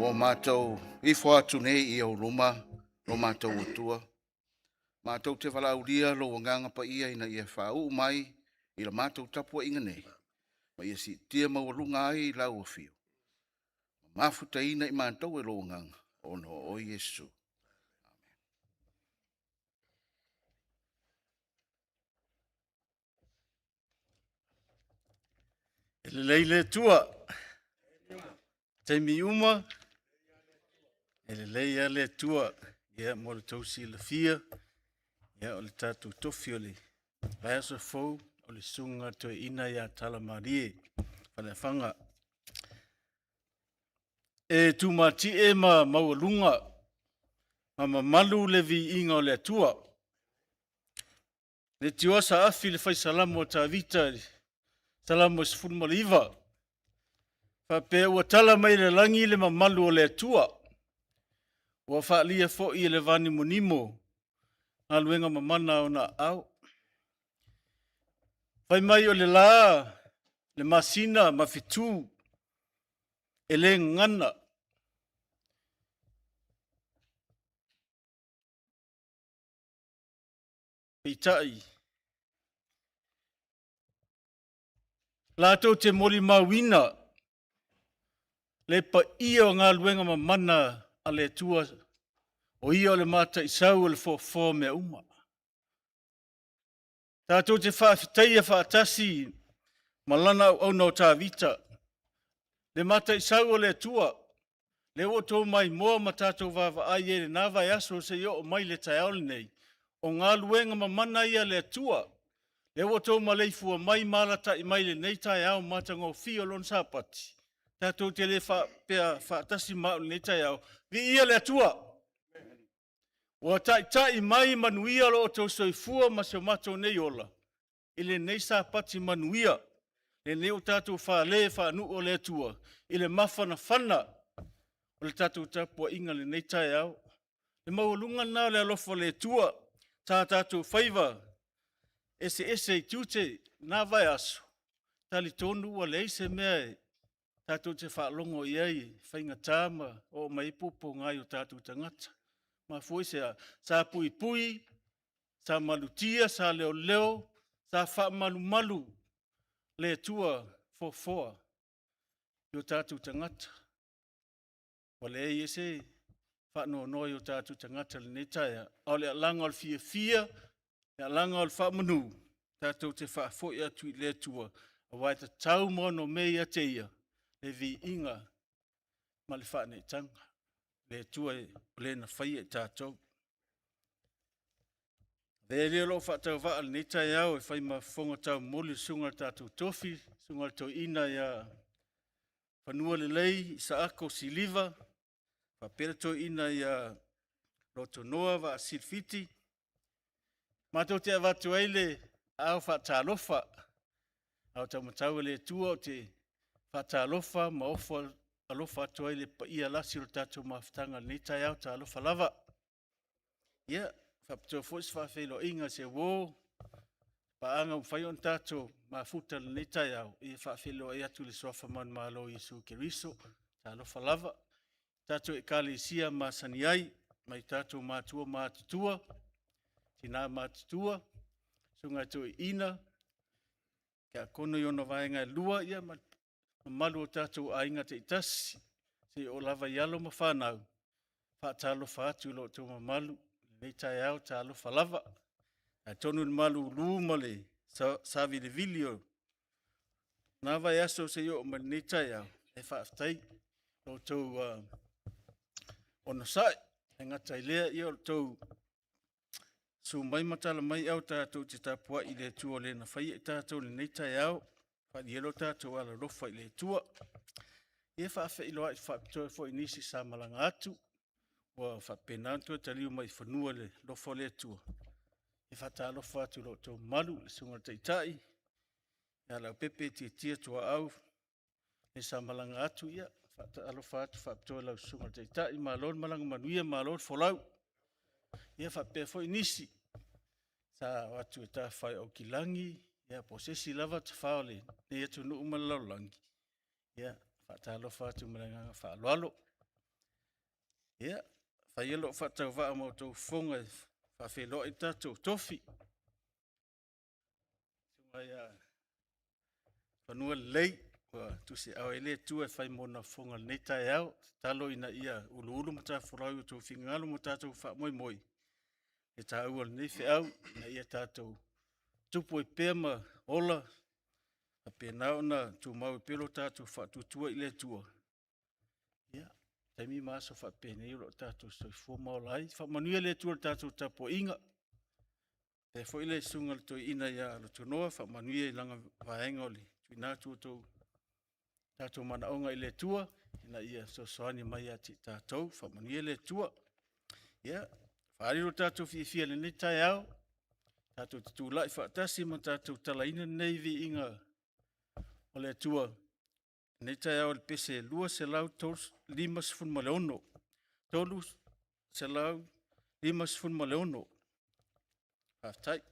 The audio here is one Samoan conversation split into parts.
Ua matou ifo atu nei i ou luma lo matou Atua, matou te valaaulia Lou Agaga Paia ina ia faauu mai i la matou tapuaiga nei, ma ia siitia maualuga ai lau Afio, ma mafutaina i matou e Lou Agaga ona o Oe Iesu. E lelei le Atua, taimi uma e lelei lava le Atua. Ia mo le tou silafia, ia o le tatou tofi o le vaiaso fou o le Susuga i le Toeaina ia Talamalie Faleafaga. E tumatie ma maualuga ma mamalu le viiga o le Atua. E leitioa saafi le fai Salamo o Tavita i le Salamo 19, faapea ua tala mai le lagi le mamalu o le Atua, ua faalia foi e le vanimonimo galuega mamana a ona aao. Fai mai o le la le masina ma fetu e le gagana, peitai latou te molimauina le paia o galuega mamana a le Atua, o Ia o le Mataisau o le Foafoa o mea uma. Tatou te faafetaia faatasi ma lana auauna o Tavita, le Mataisau o le Atua, lea ua outou maimoa ma tatou vaavaai i ai i lena vaiaso seia oo mai i le taeao lenei. O galuega mamana ia a le Atua, lea ua outou maleifua mai ma alatai mai i lenei taeao matagofie o Lona Sapati, tatou te le faapea faatasi ma au i lenei taeao, Viia le Atua, ua taitai mai manuia lo outou soifua ma si o matou nei ola i lenei Sapati manuia, lenei ua tatou fale faanuu o le Atua i le mafanafana o le tatou tapuaiga i lenei taeao. Le maualuga lena o le alofa o le Atua sa tatou faiva eseese i tiute na vaiaso, talitonu ua leai se mea e tatou te faalogo i ai i faigata ma oo mai ai puapuaga i o tatou tagata. Mafua i se a? Sa puipui, sa malutia, sa leoleo, sa faamalumalu le Atua foafoa i o tatou tagata. Ua leai ai se faanoanoa i o tatou tagata i lenei taeao, a o le alaga o le fiafia, le alaga o le faamanu, tatou te faafoi atu i le Atua, aua e tatau ma onomea ia te Ia le viiga ma le faaneetaga, le Atua o le na faia i tatou. Avea lea o lou faatauvaa i lenei taeao e fai ma fofoga taumoli o le susuga i le tatou tofi, le susuga i le toeaina ia Fanualelei Isaako Siliva, faapea le toeaina ia Lotonoa Vaasili Fiti. Matou te avatu ai le aao faatalofa, a o taumatau e le Atua ou te faatalofa ma ofo alofa atu ai i le paia lasi o le tatou mafutaga i lenei taeao. Talofa lava. Ia, faapitoa foi se faafeiloaiga i se uo, paaga ua mafai ona tatou mafuta i lenei taeao, e faafeiloai atu i le suafa manumalo o Iesu Keriso. Talofa lava. Tatou Ekalesia masani ai, mai tatou matua matutua, tina matutua, susuga i toeaina, tiakono i ona vaega e lua, ia ma le mamalu o tatou aiga taitasi, seia oo lava i alo ma fanau, faatalofa atu i lo outou mamalu i lenei taeao. Talofa lava. Atonu i le malulu ma le savilivili o lena vaiaso seia oo mai lenei taeao, e faafetai i lo outou onosai. E le gata i lea, ia o le tou susu mai ma tala mai au tatou te tapuai i le Atua o le na faia i tatou i lenei taeao, faaalia lo tatou alolofa i le Atua. Ia faafeiloai faapitoa foi i nisi sa malaga atu ua faapena ona toe taliu mai i fanua i le alofa o le Atua. E faatalofa atu i lo outou mamalu i le susuga i le Taitai ia Leaupepe Tiatia Tuaau le sa malaga atu, ia faatalofa atu faapitoa i lau susuga i le Taitai, malo le malaga manuia, malo le folau. Ia faapea foi nisi sa o atu e tafafao i Aukilagi ia po o se isi lava tafa o lenei atunuu ma le lalolagi, ia faatalofa atu ma le agaga faaaloalo. Ia, fai ia lou faatauvaa ma outou fofoga e faafeiloai le tatou tofi. Susuga ia Fanualelei ua tusiaao ai le Atua e fai mo fofoga i lenei taeao. Tatalo ina ia uluulu matafolau i outou finagalo ma tatou faamoemoe le taua o lenei feau ina ia tatou tupu ai pea ma ola, faapena ona tumau ai pea lo tatou faatuatua i le Atua. Ia, taimi ma aso faapenei o lo o tatou soifua ma ola ai. Faamanuia le Atua i le tatou tapuaiga, faapea foi le susuga i le toeaina ia Lotonoa, faamanuia i lana vaega o le tuuina atu o tatou manaoga i le Atua ina ia fesoasoani mai ia te i tatou. Faamanuia le Atua. Ia, faaali lo tatou fiafia i lenei taeao, tatou te tulai faatasi ma tatou talaina lenei viiga o le Atua i lenei taeao i le pese 256, 356. Faafetai.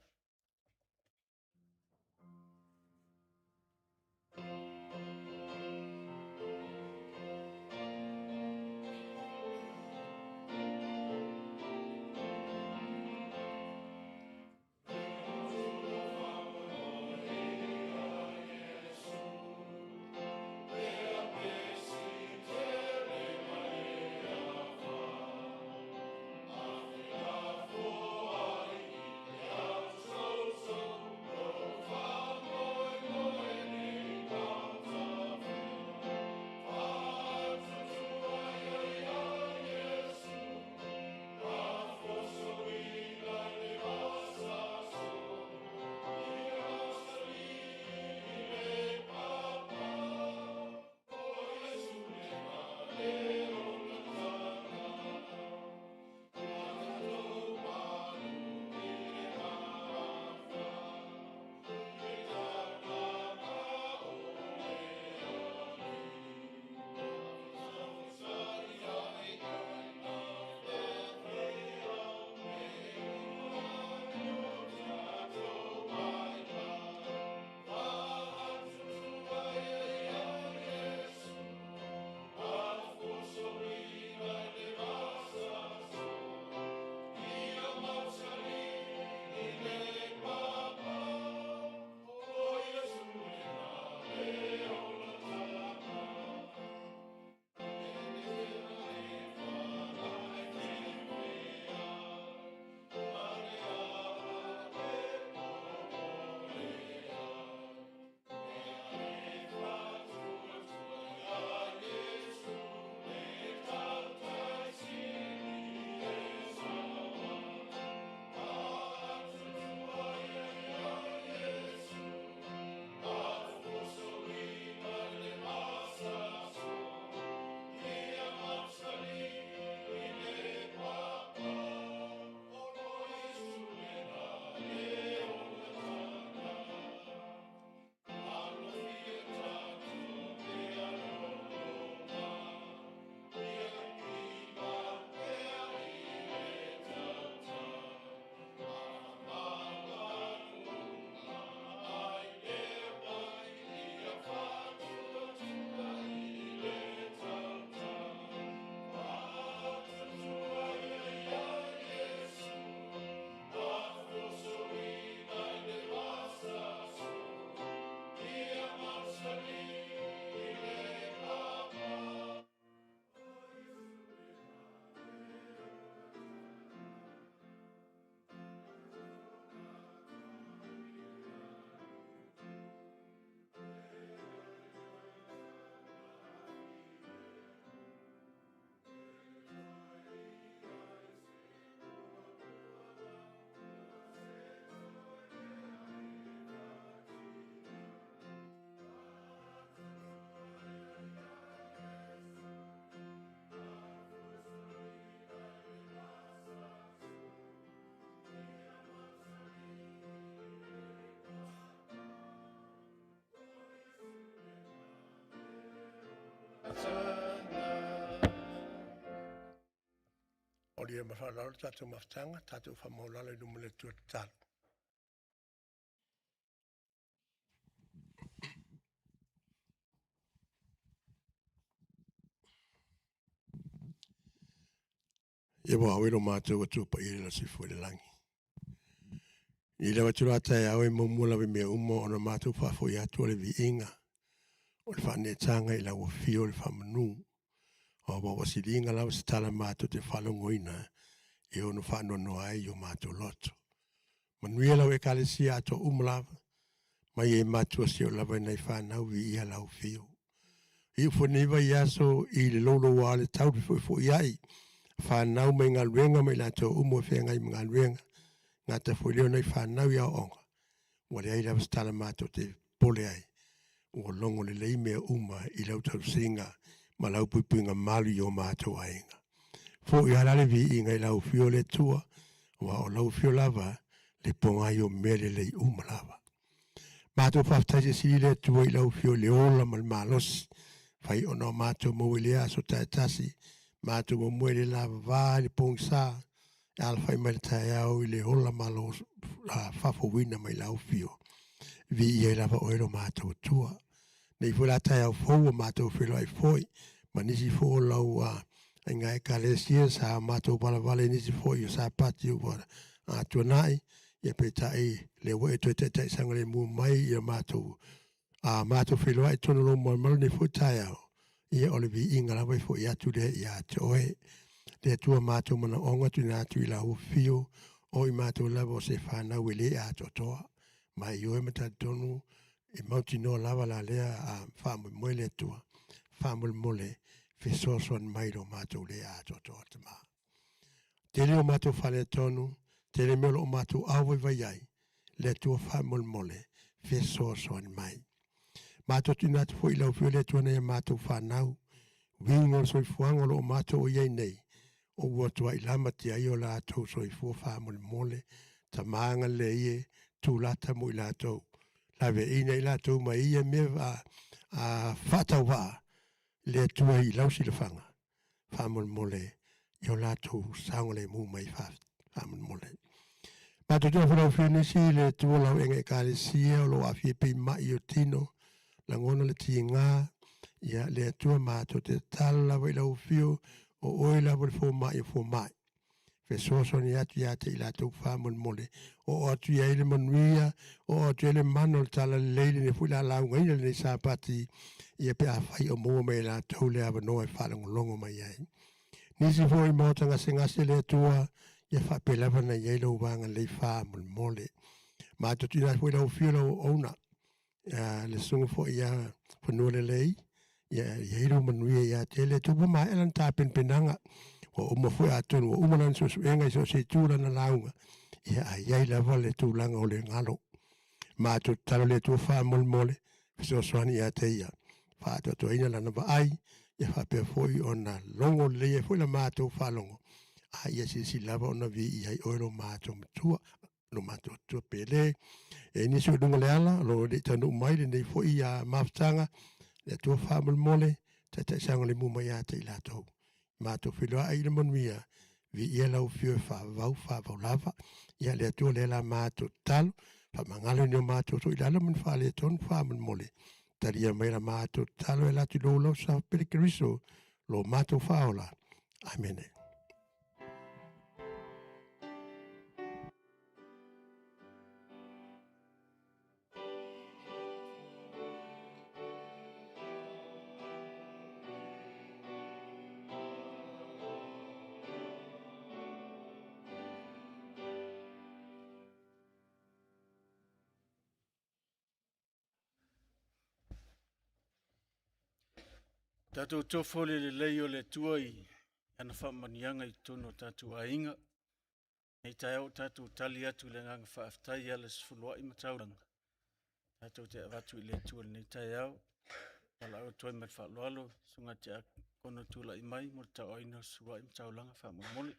Aulia ma faaaloalo tatou mafutaga, tatou faamaualalo i luma o le Atua. Tatalo. Ia ua au e lo matou Atua paia i le Soifua i le lagi. I le atu la taeao e muamua lava i mea uma ona matou faafoi atu o le viiga, o le faaneetaga i lau afio o le faamanu. Aua ua siliga lava se tala matou te faalogoina e ono faanoanoa ai i o matou loto. Manuia lau Ekalesia atoa uma lava, mai e matua seia oo lava i nai fanau, viia lau afio. Iu foi lenei vaiaso i le louloua o le tau fefoifoiai, fanau mai galuega ma i latou uma o feagai ma galuega, gata foi i lea o nai fanau i aoaoga, ua leai lava se tala matou te popole ai, ua logo lelei mea uma i lau tausiga ma lau puipuiga malu i o matou aiga. Foi lava la le viiga i lau afio le Atua, aua o lau afio lava le pogai o mea lelei uma lava. Matou faafetai silisili le Atua i lau afio i le ola ma le malosi, fai ona o matou maua i lea aso taitasi, matou momoe i le lavava i le pogisa, e alafai mai i le taeao i le ola faafouina mai lau afio, viia ai lava oe lo matou Atua. Nei foi la taeao fou ua matou feiloai foi ma nisi foi o lau aiga Ekalesia sa matou valevale i nisi foi o Sapati ua tuanai, ia peitai o lea ua e toe taitai saogalemu mai i matou matou feiloai i totonu o lou malumalu i lenei foi taeao, ia o le viiga lava e foi atu lea ia te oe. Le Atua matou manaoga tuuina atu i lau afio, o i matou lava o se fanau e le atoatoa, ma e ioe ma talitonu e mautinoa lava la lea faamoemoe le Atua. Faamolemole, fesoasoani mai i lo matou le atoatoa Tama. Tele o matou faaletonu, tele mea o lo o matou auvaivai ai, le Atua faamolemole, fesoasoani mai. Matou tuuina atu foi i lau Afioga le Atua nai a matou fanau, uiga o le soifuaga o lo o matou i ai nei, o ua matuai lamatia ai o latou soifua faamolemole, Tama agalelei e, tulata mo i latou, laveaiina i latou mai ia mea faatauvaa, le Atua i lau silafaga, faamolemole i o latou saogalemu mai faamolemole. Matou te ofo lau nisi le Atua lau ega Ekalesia o lo o aafia pei mai o tino, lagona le tiga, ia le Atua matou te tatalo lava i lau afio, o oe lava le fomai o fomai. Fesoasoani atu ia te i latou faamolemole, oo atu i ai le manuia, oo atu i ai le mana o le talalelei lenei foi la laugaina lenei Sapati, ia pe afai o maua mai e latou le avanoa e faalogologo mai ai. Nisi foi maota gasegase le Atua, ia faapea lava ona i ai lou agalelei faamolemole. Matou tuuina atu foi i lau afio lau auauna, le susuga foi ia Fanualelei, ia i ai lou manuia ia te le Atua. Ua maea lana tapenapenaga, ua uma foi atonu ua uma lana suesuega i so o se itu o lana lauga, ia ae i ai lava le tulaga o le galo. Matou tatalo i le Atua faamolemole, fesoasoani ia te ia, faaatoatoaina lana vaai, ia faapea foi ona logo lelei ai foi la matou faalogo, a ia silasila lava ona viia ai oe lo matou Matua, lo matou Atua Pele. E i ai nisi o i luga o le ala o lo o le i taunuu mai lenei foi mafutaga, le Atua faamolemole, taitai saogalemu mai ia te i latou. Matou feiloai i le manuia, viia lau afio e faavavau, faavavau lava. Ia le Atua lea la matou tatalo, faamagalo ni o matou toilalo ma ni faaletonu faamolemole, talia mai la matou tatalo e ala atu i lou lausa pele Keriso, lo matou faaola. Amene. Tatou tofo le lelei o le Atua i ana faamanuiaga i totonu o tatou aiga. Nei taeao o tatou tali atu i le agaga faafetai i ala sefuluai ma taulaga. Tatou te avatu i le Atua i lenei taeao. Valaau atu ai ma le faaaloalo, susuga Tiakono tulai mai mo le tauaoina o le sefuluai ma taulaga faamolemole.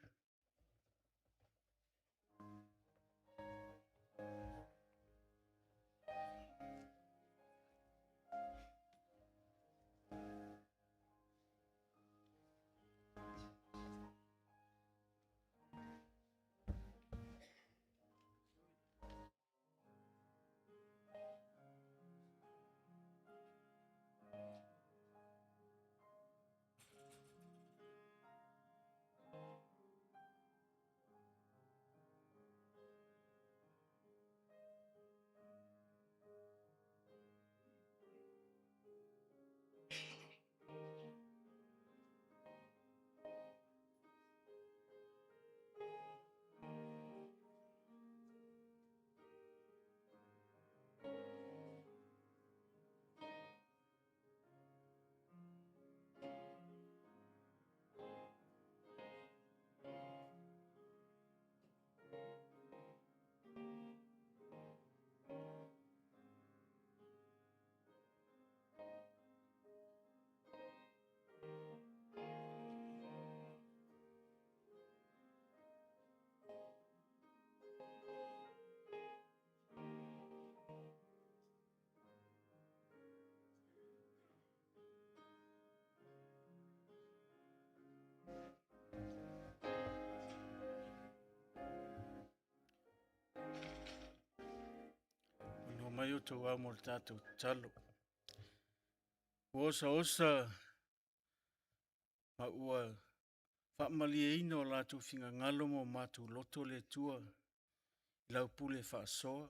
outou ao mo le tatou tatalo. Ua osaosa ma ua faamalieina o latou finagalo ma o matou loto le Atua i lau pule faasoa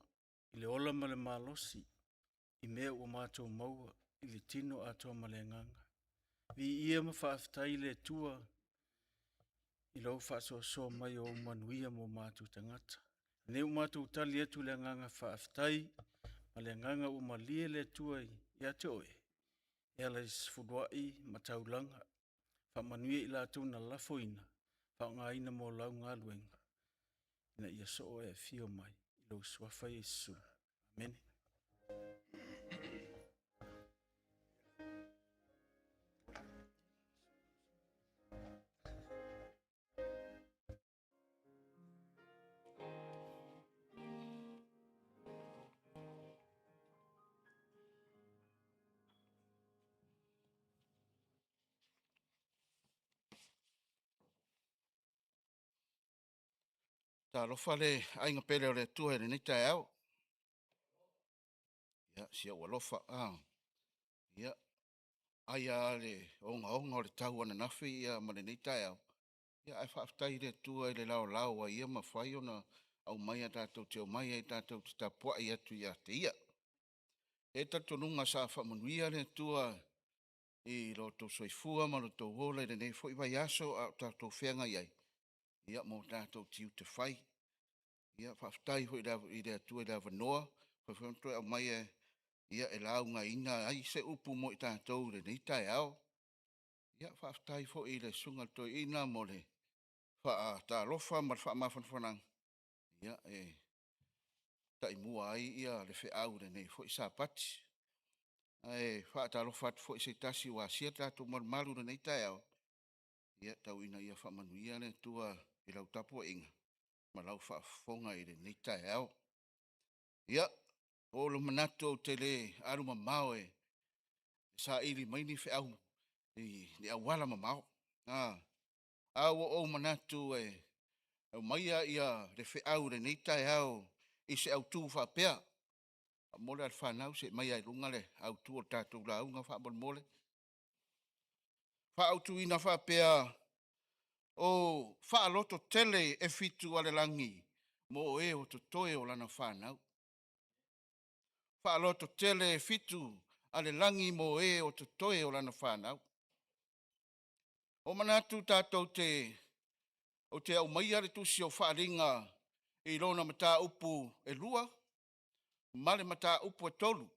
i le ola ma le malosi i mea ua matou maua i le tino atoa ma le agaga. Viia ma faafetai le Atua i lou faasoasoa mai o ou manuia mo matou tagata. Lenei ua matou tali atu le agaga faafetai ma le agaga ua malie le Atua ia te oe e ala i sefuluai ma taulaga. Faamanuia i latou na lafoina, faaaogaina mo lau galuega, ina ia soo e afio mai i lou suafa Iesu. Amene. Talofa le aiga pele o le Atua i lenei taeao. Ia, si ou alofa, ia, ai lava le ogaoga o le tau ananafi ma lenei taeao, ae faafetai i le Atua i le laolao ua ia mafai ona aumaia tatou te omai ai tatou te tapuai atu ia te Ia. E i ai le talitonuga sa faamanuia le Atua i lo outou soifua ma lo outou ola i lenei foi vaiaso a o tatou feagai ai ma o tatou tiute fai. Ia faafetai foi i le Atua i le avanoa ua mafai foi ona toe aumaia e laugaina ai se upu mo i tatou i lenei taeao. Ia faafetai foi i le Susuga i le Toeaina mo le faatalofa ma le faamafanafanaga e taimua ai le feau i lenei foi Sapati. Ae faatalofa atu foi i se tasi ua asia le tatou malumalu i lenei taeao, ia tau ina ia faamanuia le Atua i lau tapuaiga ma lau faafofoga i lenei taeao. Ia, ua ou manatu ou te le alumamao e saili mai ni feau i ni auala mamao, a ua ou manatu e aumaia le feau i lenei taeao i se autu faapea. Faamolemole lava le fanau, se i aumai lava i luga le autu o le tatou lauga faamolemole. Faaautuina faapea, o faalototele e fitu a le lagi mo e o totoe o lana fanau. Faalototele e fitu a le lagi mo e o totoe o lana fanau. Ua ou manatu tatou te, ou te aumaia le tusi o Faaaliga i lona mataupu e 2 ma le mataupu e 3.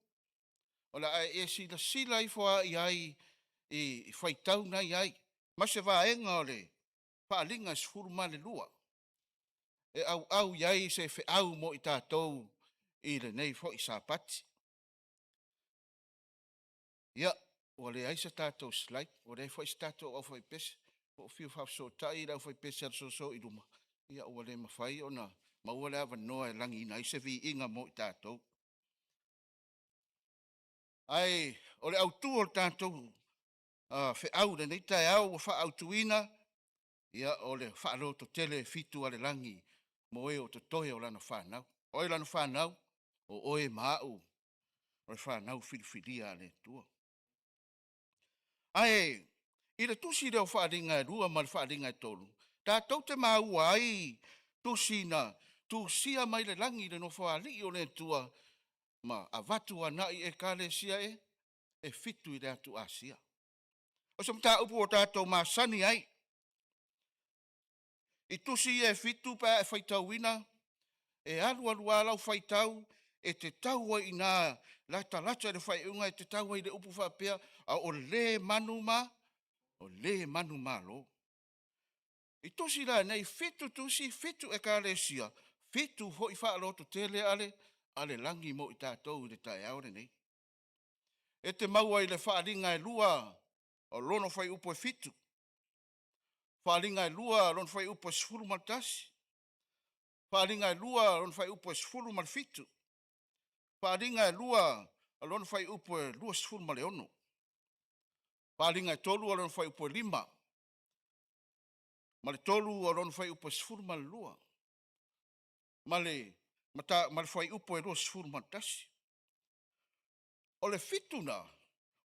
O le a e silasila ifo lava i ai i faitau na e i ai ma se vaega o le Faaaliga 12 e auau i ai se feau mo i tatou i lenei foi Sapati. Ia, ua leai se tatou slide, ua leai foi se tatou aufaipese. Ua ou fiu e faafesootai le aufaipese a le Soosoo i luma, ia ua le mafai ona maua le avanoa e lagiina ai se viiga mo i tatou. Ae o le autu o le tatou feau i lenei taeao ua faaautuina, ia, o le faalototele e fitu a le lagi mo e o totoe o lana fanau. O ai lana fanau? O oe ma au, o le fanau filifilia a le Atua. Ae i le tusi lea o Faaaliga e 2 ma le Faaaliga e 3, tatou te maua ai tusi na tusia mai le lagi i le Nofoalii o le Atua ma avatu agai i ekalesia e fitu i le atu Asia. O se mataupu ua tatou masani ai i tusi ia e fitu pe a e faitauina, e alu alu lava lau faitau e te tau ai i ina, latalata i le faaiuga e te tau ai i le upu faapea, “A o le manumalo.” I tusi la nei, 7 tusi, 7 ekalesia, 7 foi faalototele a le lagi mo i tatou i le taeao lenei. E te maua i le Faaaliga e 2 o lona fuaiupu e 7, Faaaliga e 2 lona fuaiupu e 11, Faaaliga e 2 lona fuaiupu e 17, Faaaliga e 2 lona fuaiupu e 26, Faaaliga e 3 lona fuaiupu e 5 ma le 3 o lona fuaiupu e 12 ma le fuaiupu e 21. O le fitu na,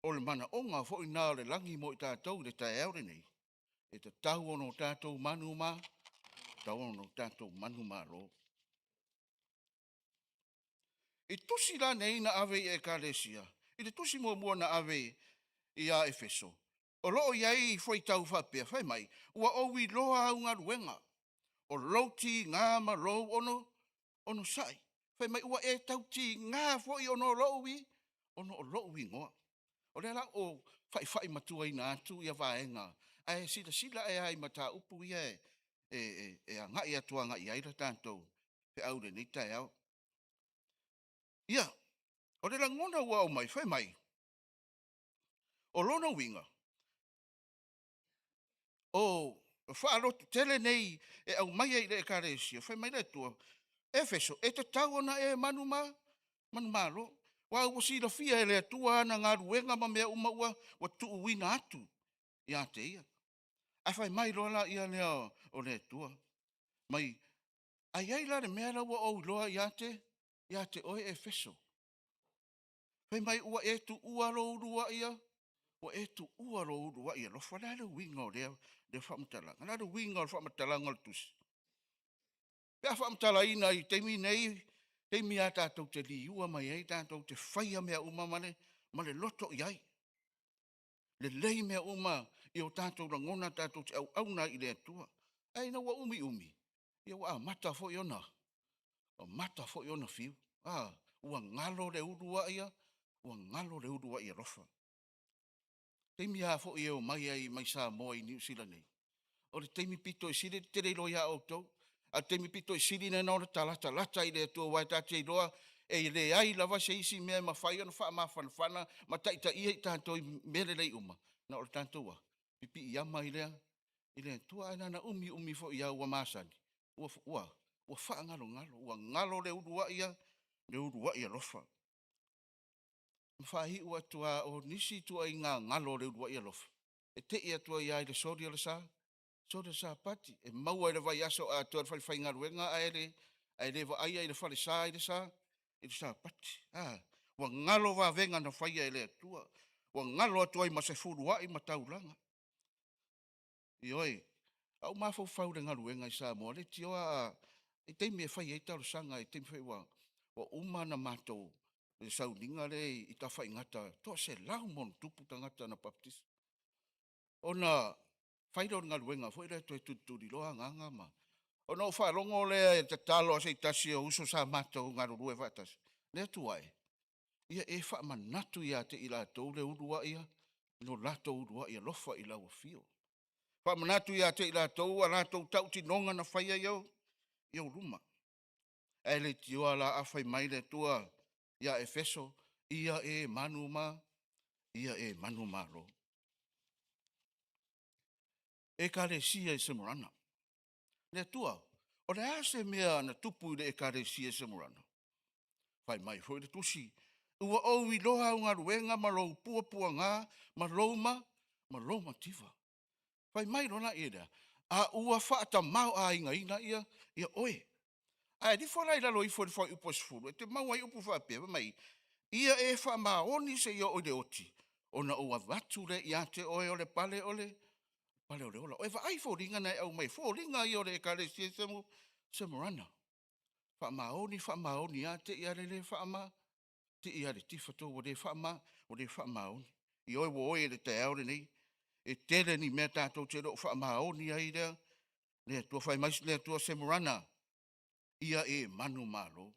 o le manaoga foi na o le lagi mo i tatou i le taeao lenei, e tatau ona o tatou manu ma, tatau ona o tatou manumalo. I tusi la nei na ave i Ekalesia, i le tusi muamua na ave ia Efeso, o lo o i ai fuaitau faapea, fai mai, ua ou iloa au galuega, o lou tiga ma lou ono, onosai. Fai mai, ua e tautiga foi ona o lou, ona o lou igoa. O lea la ua ou faifai matuaina atu ia vaega, ae silasila ane lava i mataupu ia e agai atu agai i ai le tatou feau i lenei taeao. Ia, o le lagona ua aumai, fai mai, o lona uiga, o faalototele nei e aumaia i le Ekalesia, fai mai le Atua, Efeso, e tatau ona e manumalo, aua ua silafia e le Atua ana galuega ma mea uma ua tuuina atu ia te ia. Ae fai mai loa la lea o le Atua, mai, a i ai la le mea la ua ou iloa ia te oe Efeso, fai mai ua e tuua lou uluai, ua e tuua lou uluai alofa. O le a le uiga o lea faamatalaga? O le a le uiga o le faamatalaga o le tusi? Pe a faamatalaina i taimi nei, taimi lava tatou te liua mai ai, tatou te faia mea uma ma le loto i ai. Lelei mea uma i o tatou lagona tatou te auauna ai i le Atua. Ae ina ua umi umi, ia ua amata foi ona amata foi ona fiu. Ua galo le uluai, ua galo le uluai alofa. Taimi lava foi e omai ai mai Samoa i Niu Sila nei, o le taimi pito i sili, e tele iloa ia outou, a o le taimi pito i sili lena ona talatalata i le Atua, aua e tatou te iloa e leai lava se isi mea e mafai ona faamafanafana ma taitaia i tatou i mea lelei uma, na o le tatou a, pipiiama i le Atua. Ae na ona umi umi foi lava ua masani, ua faagalogalo, ua galo le uluai, le uluai alofa. Ma faaiu atu lava, o nisi ituaiga galo o le uluai alofa, e te i atu ai lava i le soli o le sa, soli o le Sapati, e maua i le vaiaso atoa i le falefaigaluega ae le vaaia i le falesa i le Sapati. Ua galo vavega na faia e le Atua, ua galo atu ai ma se fuluai ma taulaga. Ioe, a ou mafaufau i le galuega i Samoa, leitioa a, i taimi e fai ai talosaga, i taimi foi ua uma ona matou i le sauniga lea i Tafaigata, e toa-100+ tagata na baptizo. Ona fai lea o le galuega foi lea toe tulituliloa agaga ma... Ona ou faalogo lea i le tatalo a se tasi o uso sa matou galulue faatasi, le Atua e, ia e faamanatu ia te i latou le uluai, lo latou uluai alofa i lau afio. Faamanatu ia te i latou a latou tautinoga na faia i ou luma. Ae leitioa la a fai mai le Atua ia Efeso, ia e manu ma, ia e manumalo. Ekalesia i Semurana. Le Atua, o le a se mea na tupu i le Ekalesia i Semurana? Fai mai foi le tusi, ua ou iloa au galuega ma lou puapuaga ma lou ma, ma lou mativa. Fai mai loa la ia lea, a ua faatamaoaigaina ia oe. Ae alu ifo la i lalo ifo i le fuaiupu e 10, e te maua ai upu faapea, fai mai, ia e faamaoni seia oo i le oti, ona ou avatu lea ia te oe o le pale o le, pale o le ola. E vaai foliga na e aumai, foliga ia o le Ekalesia i Semurana. Faamaoni, faamaoni lava, te i lava le le faama, te i lava le tifa tou ua le faama, ua le faamaoni. Ioe, ua oe i le taeao lenei, e tele ni mea tatou te le o faamaoni ai lea, le Atua. Fai mai le Atua, Semurana, ia e manumalo.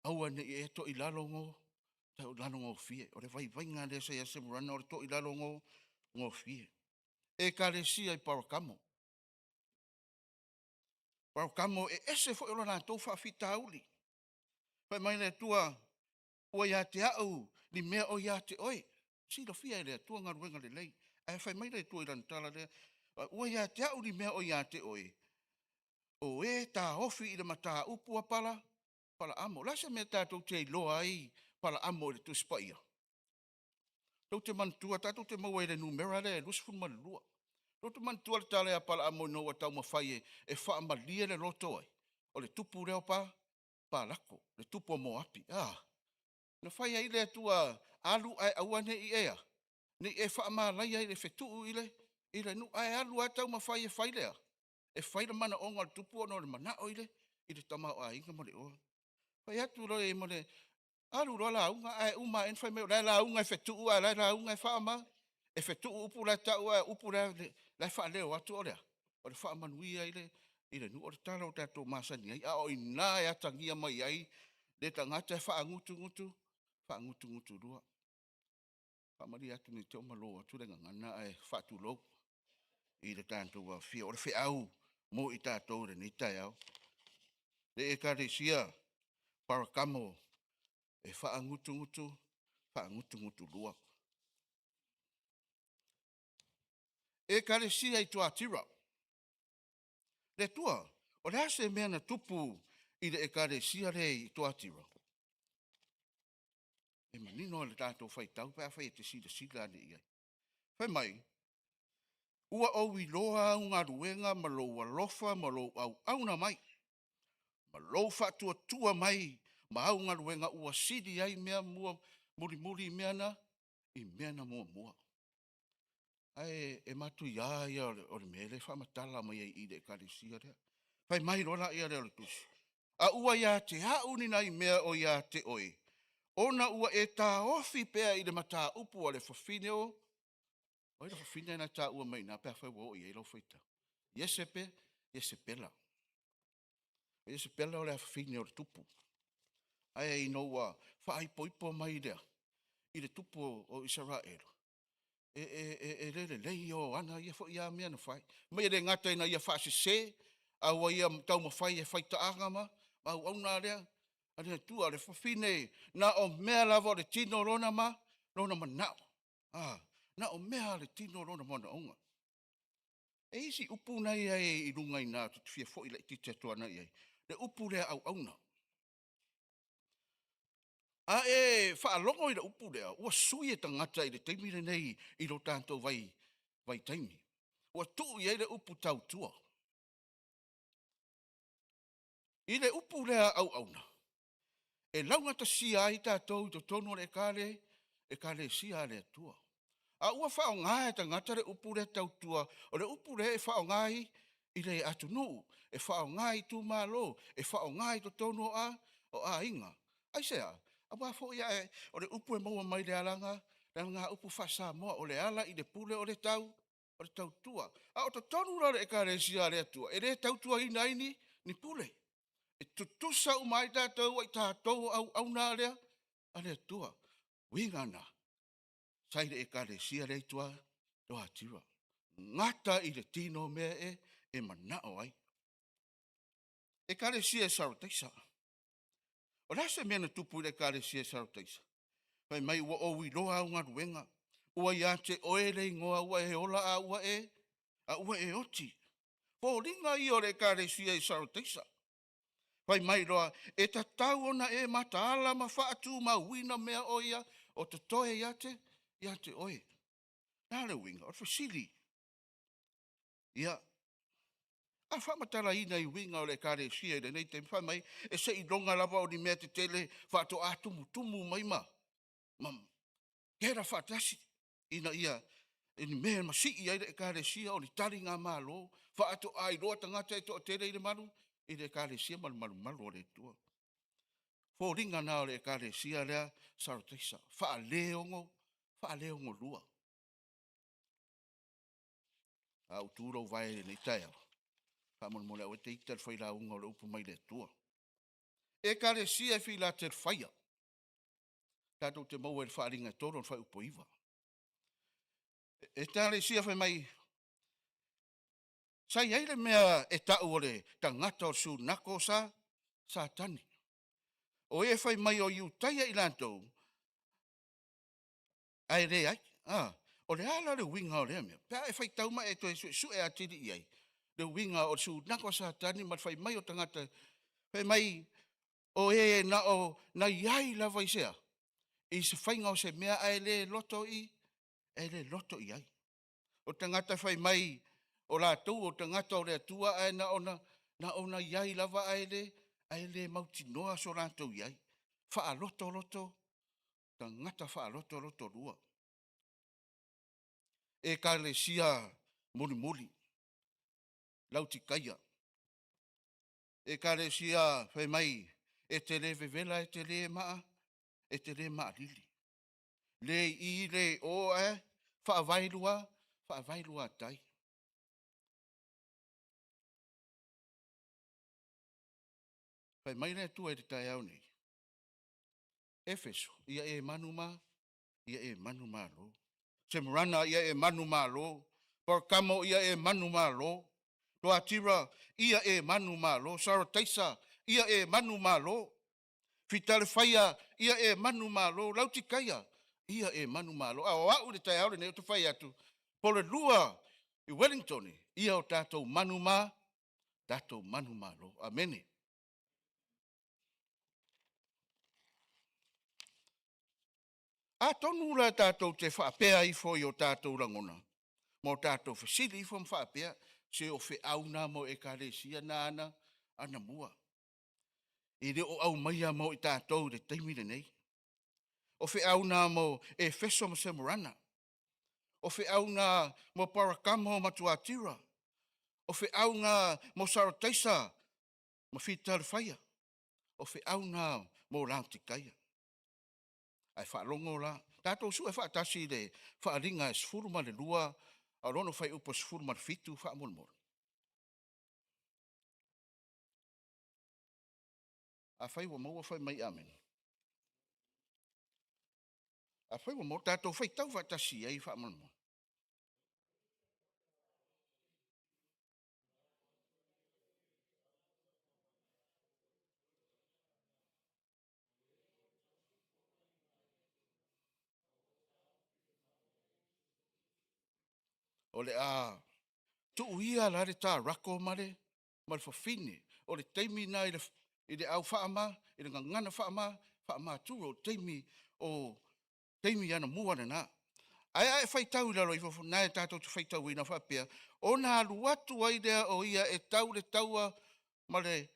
Aua ne i e toilalo gofie. O le vaivaiga lea sa ia Semurana o le toilalo gofie. Ekalesia i Parakamo. Parakamo e ese foi o le latou faafitauli. Fai mai le Atua, ua ia te au ni mea o ia te oe. Silafia e le Atua galuega lelei. Ae fai mai le Atua i lana tala lea, ua ia te au ni mea o ia te oe, o e taofi i le mataupu a Palaamo. O le a se mea tatou te iloa ai Palaamo i le Tusi Paia? Tou te manatua, tatou te maua i le numera lea e 22. Tou te manatua le tala ia Palaamo ina ua taumafai e faamalie le loto ai? O le tupu lea o Palako, le tupu o Moapi. Na fai ai le Atua alu ae aua ne i ea, ne i e faamalaia i le fetuu i le nuu, ae alu lava taumafai e fai lea, e fai le manaoga o le tupu ona o le manao i le tamaoaiga ma le oa. Fai atu loa i ai ma le alu loa lauga ae uma ane fai mai o la e lauga e fetuu ae o la e lauga e faama, e fetuu upu la e tau ae o upu la e faaleo atu o le a? O le faamanuia i le nuu. O le tala ua tatou masani ai, a o i ina e atagia mai ai le tagata e faagutugutu, faagutugutulua. E faamalie atu ne i te i ua malo atu le gagana ae faatulou i le tatou aofia. O le feau mo i tatou i lenei taeao, le Ekalesia Parakamo e faagutugutu, faagutugutulua. Ekalesia i Tuatira. Le Atua, o le a se mea na tupu i le Ekalesia lea i Tuatira? E manino le tatou faitau pe afai e te silasila ane i ai. Fai mai, ua ou iloa au galuega ma lou alofa ma lou auauna mai, ma lou faatuatua mai ma au galuega ua sili ai mea mulimuli i mea na muamua. Ae e matuia ia o le mea lea e faamatala mai ai i le Ekalesia lea. Fai mai loa lea o le tusi, a ua ia te au ni nai mea o ia te oe, ona ua e taofi pea i le mataupu a le fafine o ai le fafine na taua mai i ina pe afai ua oo i ai lau faitau? Iesepela. O Iesepela o le afafine o le tupu. Ae ina ua faaipoipo mai i le tupu o Isaraelu, e le lelei ia o ana ia foi lava mea na fai. Ma e le gata ina ia faasese, a ua ia taumafai e faitaaga ma auauna a le Atua. O le fafine na o mea lava o le tino lona manao. Na o mea lava o le tino lona manaoga. E i ai isi upu na e i luga i ina ou te fia foi laitiiti atu agai i ai, le upu lea auauna. A e faalogo i le upu lea, ua sui e tagata i le taimi lenei i lo tatou vaitaimi, ua tuu i ai le upu tautua. I le upu lea auauna, e laugatasia ai tatou i totonu o le Ekalesia a le Atua. A ua faaaoga e tagata le upu lea tautua, o le upu lea e faaaoga i le atunuu, e faaaoga i itumalo, e faaaoga i totonu o aiga. Aisea? Aua foi o le upu e maua mai le alagaupu faa-Samoa, o le ala i le pule o le tautua. A o totonu la o le Ekalesia a le Atua, e le tautuaina ai ni pule. E tutusa uma ai tatou, o i tatou o auauna a le Atua. Uiga na, sa i le Ekalesia lea i Tuatira. Gata i le tino mea e manao ai. Ekalesia e Sarataisa. O le a se mea na tupu i le Ekalesia e Sarataisa? Fai mai ua ou iloa au galuega, ua ia te oe le igoa ua e ola a ua e oti. Foliga ia o le Ekalesia i Sarataisa. Fai mai loa, e tatau ona e mataala ma faatumauina mea o ia o totoe ia te oe. Na le uiga, o le fesili. Ia, a faamatalaina i uiga o le Ekalesia i lenei taimi, fai mai, e seiloga lava o ni mea tetele faatoa tumutumu mai ma kera faatasi, ina ia ni mea masii ai le Ekalesia o ni taligamalo, faatoa iloa tagata e toatele i le malu, i le Ekalesia ma le malumalu o le Atua. Foliga na o le Ekalesia lea Sarataisa, faaleogolua. A ou tu lau vae i lenei taeao, faamolemole aua e te ita i le failauga o le upu mai le Atua. Ekalesia e Filatelefaia, tatou te maua i le faaaliga e 3 o le fuaiupu e 9. Ekalesia fai mai, sa i ai le mea e tau o le tagata o le sunako o Satani. O e fai mai o Iutaia i latou, ae leai. O le a la le uiga o lea mea? Pe a e faitau ma e toe suesue atili i ai, le uiga o le sunako a Satani ma le fai mai o tagata, fai mai o e na o na i ai lava i se a? I se faiga o se mea ae le loto i ai. O tagata fai mai o latou o tagata o le Atua ae na ona i ai lava ae le mautinoa so latou i ai. Faalotoloto Tagata faalotolotolua. Ekalesia mulimuli, Lautikaia. Ekalesia fai mai e te le vevela, e te le maa, e te le maalili. Le i le o ae faavaelua, faavaelua tai. Fai mai le Atua i le taeao nei, Efeso, ia e manuma, ia e manumalo. Semurana, ia e manumalo. Parakamo, ia e manumalo. Tuatira, ia e manumalo. Sarataisa, ia e manumalo. Fitalefaia, ia e manumalo. Lautikaia, ia e manumalo. A o au i le taeao lenei ou te fai atu, po o le lua i Wellington, ia o tatou manuma, tatou manumalo. Amene. Atonu la tatou te faapea ifo i o tatou lagona ma o tatou fesili ifo ma faapea, se o feau na mo ekalesia na ana anamua. E le o aumaia mo i tatou i le taimi lenei. O feau na mo Efeso ma Semurana. O feau na mo Parakamo ma Tuatira. O feau na mo Sarataisa ma Fitalefaia. O feau na mo Laotikaia. Ae faalogo la, tatou sue faatasi i le faaaliga e 12 a o lona fuaiupu e 17 faamolemole. Afai ua maua, fai mai amene. Afai ua maua, tatou faitau faatasi i ai faamolemole. O le a tuu ia la le tarako ma le fafine, o le taimi lena i le au faama, i le gagana faama, faamature, o taimi o taimi anamua lena. Ae a e faitau i lalo ifo na e tatou te faitauina faapea, ona alu atu ai lea o ia e tau le taua ma le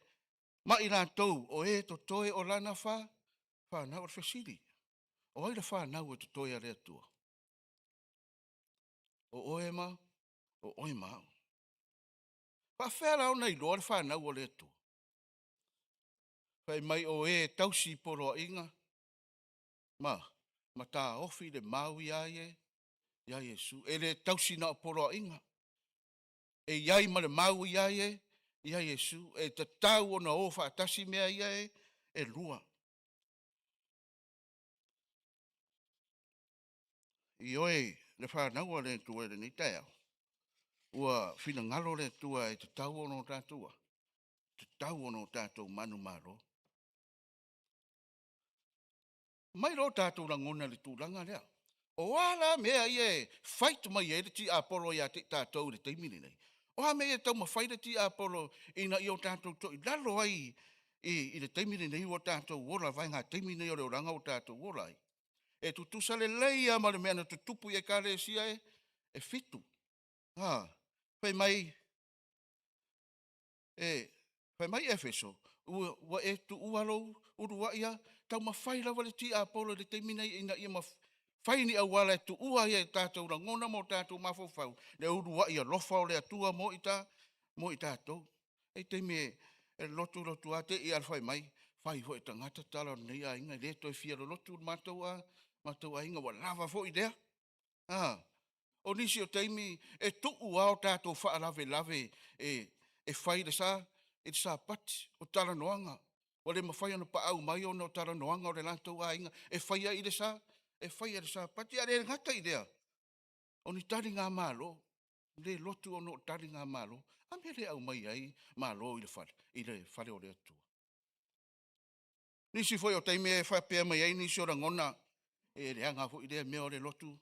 ma i latou o e totoe o lana fa fanau. O le fesili, o ai le fanau e totoe a le Atua? O oe ma o oe ma au. Faafefea la ona iloa le fanau a le Atua? Fai mai o e tausi poloaiga ma taofi le mau ia Iesu. E le tausi na o poloaiga, e i ai ma le mau ia Iesu. E tatau ona o faatasi mea ia e lua. Ioe, le fanau a le Atua i lenei taeao, ua finagalo le Atua e tatau ona o tatou a? Tatau ona o tatou manumalo. Mai lo tatou lagona i le tulaga lea. O a la mea ia e fight mai ai le tiapolo ia te i tatou i le taimi lenei? O a mea ia e taumafai le tiapolo ina ia o tatou toilalo ai i le taimi lenei ua tatou ola, vaega taimi nei o le olaga ua tatou ola ai? E tutusa lelei lava ma le mea na tutupu i ekalesia e 7. Fai mai Efeso, ua e tuua lou uluai a taumafai lava le tiapolo i le taimi nei ina ia fai ni auala e tuua ai e tatou lagona ma o tatou mafaufau le uluai alofa o le Atua mo i tatou. E taimi e lotu lotu lava te i fai mai, fai foi e tagata tala o lenei aiga, e le toe fia lolotu le matou aiga, ua lava foi lea. O nisi o taimi e tuu lava o tatou faalavelave e fai i le Sapati, o talanoaga, ua le mafai ona paau mai ona o talanoaga o le latou aiga e faia i le Sapati. Ae le gata i lea, o ni taligamalo, le lotu ona o taligamalo. A mea e le aumai ai malo i le fale o le Atua? Nisi foi o taimi e faapea mai ai nisi o lagona, e leaga foi lea mea o le lotu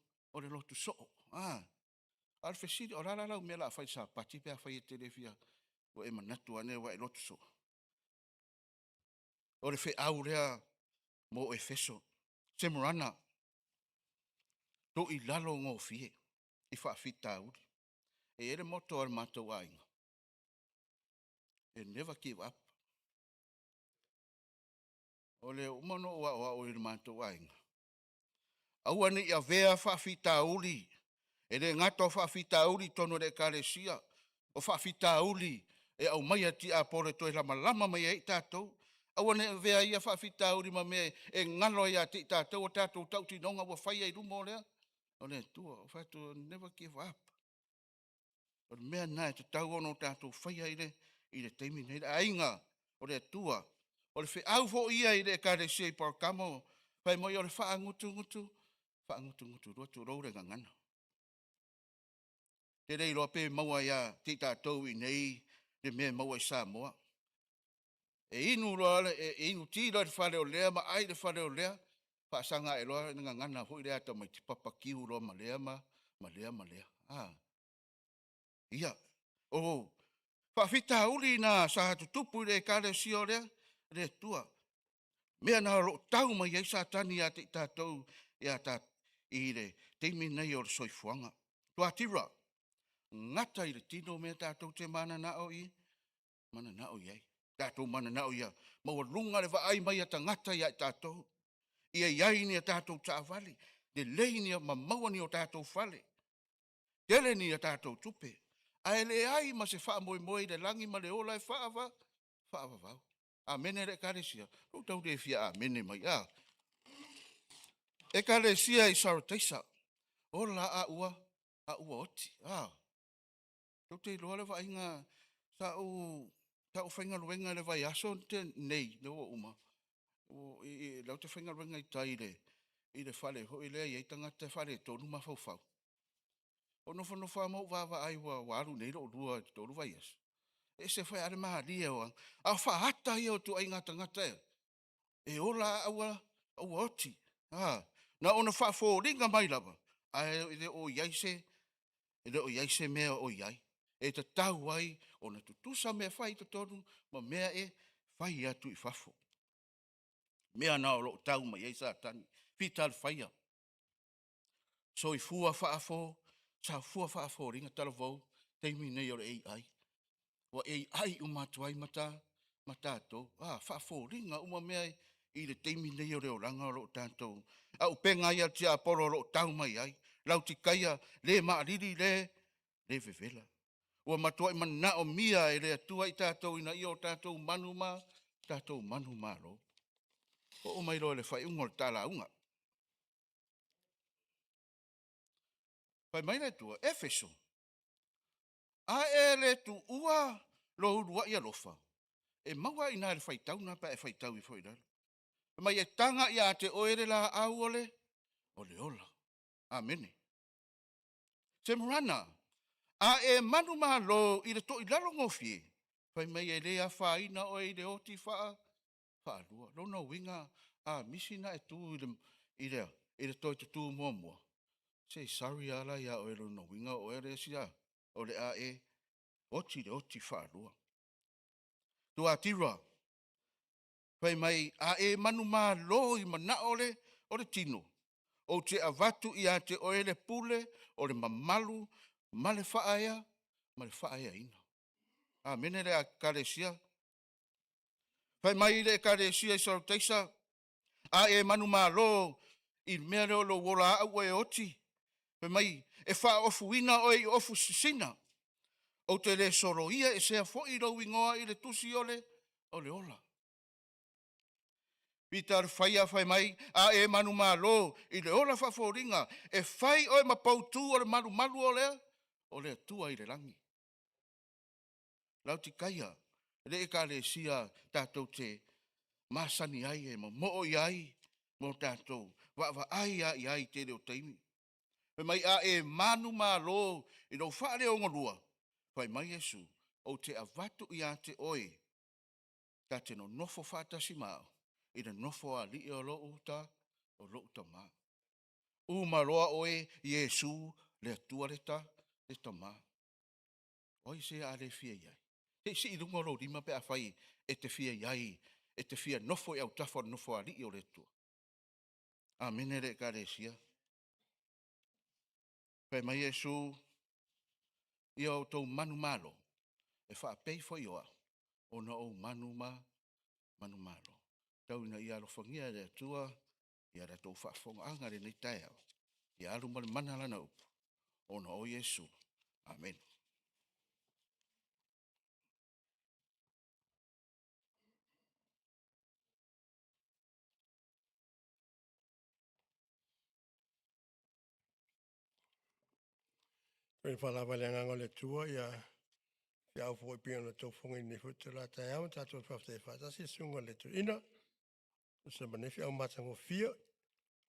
soo. A o le fesili, o le a la lau mea o le a fai i le Sapati pe afai e te le fia, ua e manatu ane ua e lotu soo? O le feau lea mo Efeso. Semurana, tuu i lalo gofie i faafitauli. E i ai le motto a le matou aiga, e never give up. O le uma ona ou aoao i le matou aiga. Aua ne i avea faafitauli, e le gata o faafitauli i totonu o le ekalesia, o faafitauli e aumaia e le tiapolo e toe lamalama mai ai i tatou. Aua ne i avea ia faafitauli ma mea e galo ai ia te i tatou a tatou tautinoga ua faia i luma o le Atua. Ou fai atu, never give up. O le mea lena e tatau ona tatou faia i le taimi lenei. Le aiga o le Atua, o le feau foi ia i le ekalesia i Parakamo, fai mai o le faagutugutu, faagutugutulua, tulou le gagana. Ou te le iloa pe maua ia te i tatou i inei le mea e maua i Samoa. E inu ti loa i le fale o lea ma ai i le fale o lea, faasaga ae loa le gagana foi lea a tamaiti, papakiu loa ma lea ma lea ma lea. Ia, o faafitauli na sa tutupu i le ekalesia o le Atua, mea na o lo o tau mai ai Satani ia te i tatou i le taimi lenei o le soifuaga. Tuatira, gata i le tino mea tatou te mananao i ai. Tatou mananao ia maualuga le vaai mai a tagata ia i tatou, ia i ai ni a tatou taavale, lelei ma maua ni o tatou fale, tele ni a tatou tupe, ae leai ma se faamoemoe i le lagi ma le ola e faavavau. Amene le ekalesia? Ua tau le fia amene mai, a? Ekalesia i Sarataisa, ola a ua oti. A? Tou te iloa le vaaiga, sa ou faigaluega i le vaiaso nei lea ua uma, o la ou te faigaluega i tai i le fale foi lea e i ai tagata e faaletonu mafaufau. Ou nofonofo lava ma ou vaavaai ua alu nei lou 2 i le 3 vaiaso, e ese foi lava le malie o aga, a o faata ia o ituaiga tagata e ola a ua oti. Na ona faafoliga mai lava, ae le o i ai se mea o i ai, e tatau ai ona tutusa mea e fai i totonu ma mea e fai atu i fafo. O mea na o lo o tau mai ai Satani. Fita le faia, soifua faafoliga, talavou, taimi nei o le AI. Ua AI uma atu ai ma tatou, a, faafoliga uma mea i le taimi nei o le olaga o lo o tatou. Auupega ia a le tiapolo o lo o tau mai ai, lautikaia, le maalili, le vevela. Ua matuai manaomia e le Atua i tatou ina ia o tatou manumalo. Oo mai loa i le faaiuga o le ta lauga. Fai mai le Atua, Efeso, a e le tuua lou uluai alofa, e maua i ina i le faitau lena pe a e faitau ifo i lalo. Fai mai e taga ia te oe le laau o le ola. Amene. Semurana, a e manumalo i le toilalo gofie, fai mai e le afaina oe i le oti faalua. Lona uiga, a misi ona e tu i le toe tutū muamua, se sorry lava la ia oe, lona uiga o oe le isi o le a e oti i le oti faalua. Tuatira, fai mai, a e manumalo i manao o le tino, ou te avatu ia te oe le pule o le mamalu ma le faaea, ma le faaeaina. Amene le ekalesia. Fai mai le ekalesia i Sarataisa, a e manumalo i le mea lea o lou ola au ua e oti, fai mai, e faaofuina oe i ofu sisina, ou te le soloia esea foi lou igoa i le tusi o le ola. Pita le faia fai mai, a e manumalo i le ola faafoliga, e fai oe ma poutu o le malumalu o lea, o le Atua i le lagi. Lautikaia, le ekalesia tatou te masani ai e momoo i ai mo tatou vaavaai lava i ai i tele o taimi. Fai mai, a e manumalo i lou faaleogolua, fai mai Iesu, ou te avatu ia te oe, ta te nonofo faatasi ma au, i le nofo a alii o lou tama. Uma loa oe, Iesu, le Atua le tama. O ai se a le fia i ai? Se i sii i luga o lou lima pe a fai e te fia i ai, e te fia nofo i autafa o le nofo a alii o le Atua. Amene le ekalesia. Fai mai Iesu, ia outou manumalo, e faapei foi o au, ona ou manumalo. Tau ina ia alofagia e le Atua. Ia latou faafofogaaga i lenei taeao, ia alu ma le mana Lana upu, ona o Iesu. Amene. E faalava i le agaga o le Atua ia feau foi pei ona outou fofogaina i lenei foi itula taeao, tatou faafetaia faatasi le susuga i le toeaina tusa ma nei feau matagofie.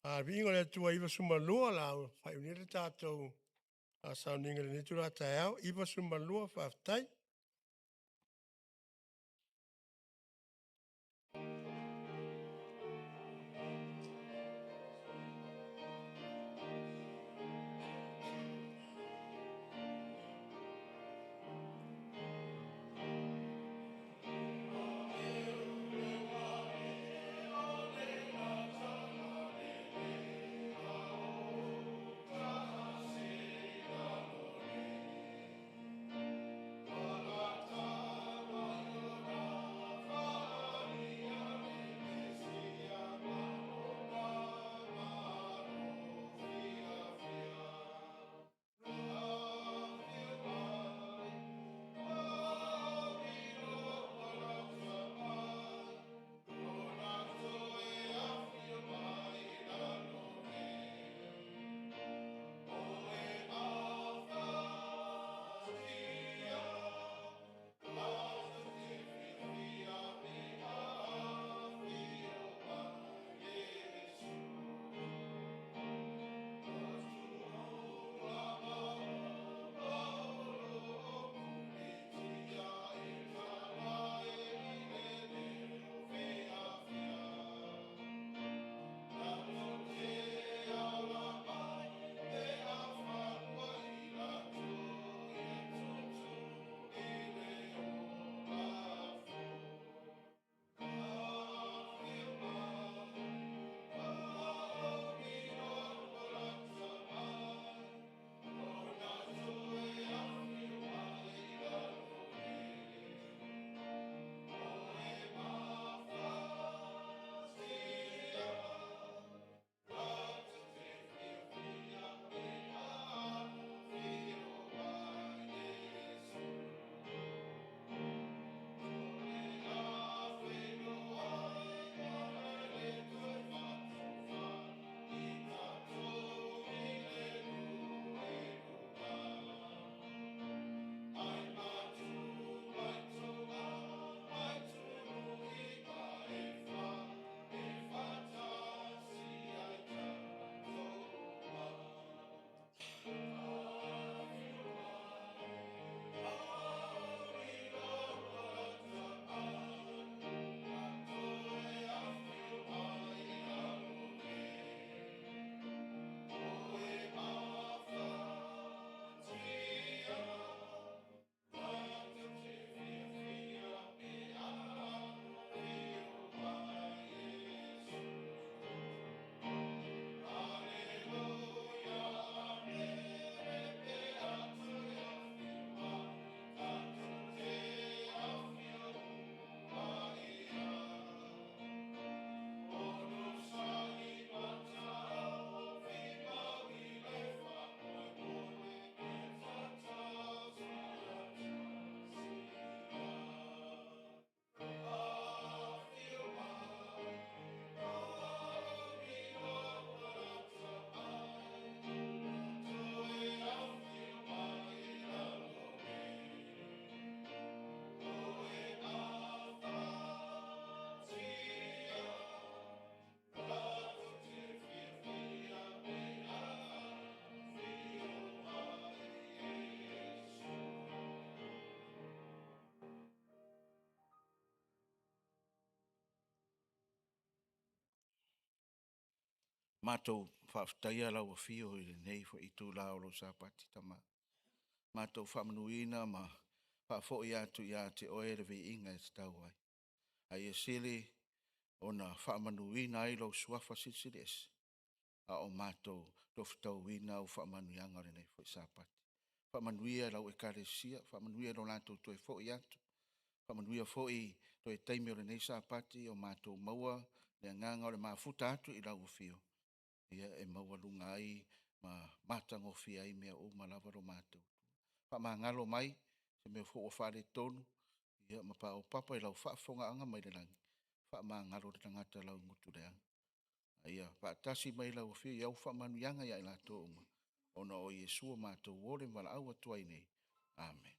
A o le viiga o le Atua 92 o le a faaiu nei le tatou sauniga i lenei itula taeao. 92, faafetai. Matou faafetaia lau afio i lenei foi itula o lou Sapati, Tama. Matou faamanuina ma faafoi atu ia te oe le viiga e tatau ai. A ia sili ona faamanuina ai lou suafa Silisili Ese a o matou tofotauina au faamanuiaga o lenei foi Sapati. Faamanuia i lau Ekalesia, faamanuia i lo latou toe foi atu, faamanuia foi i toe taimi o lenei Sapati o matou maua Le agaga o le mafuta atu i lau afio, ia e maualuga ai ma matagofie ai mea uma lava lo matou. Faamagalo mai se mea foi ua faaletonu, ia ma paopapa i lau faafofogaaga mai le lagi, faamagalo le tagata laugutu leaga. A ia faatasi mai lau Afio i au faamanuiaga ia i latou uma, ona o Iesu matou ole ma valaau atu ai nei. Amene.